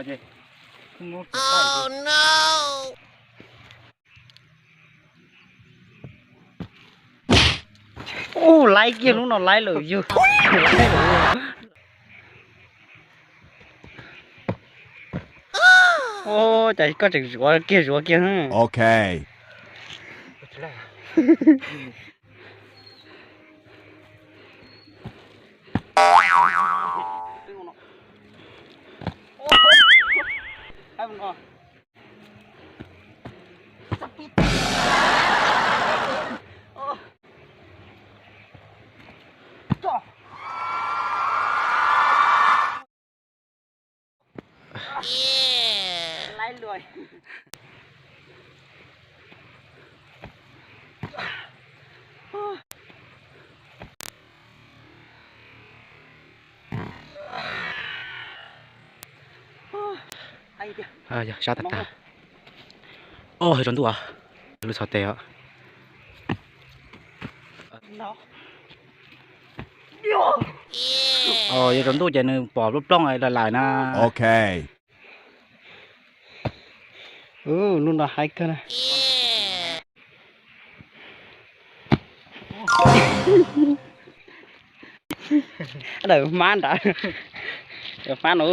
Ub, laib kiag lub no laib lawm yug. Ub, cas koj tseem zuav kiag zuav kiag. Ok. Yog sab tag tag. Oj, yog tsaus ntuj os, lub txhais tes os. Yog tsaus ntuj ces nws pom lub plooj lawm lawm na. Ok. Lub no haib kawg na. Daim hmab nrad, daim hmab no.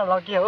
Los kiag.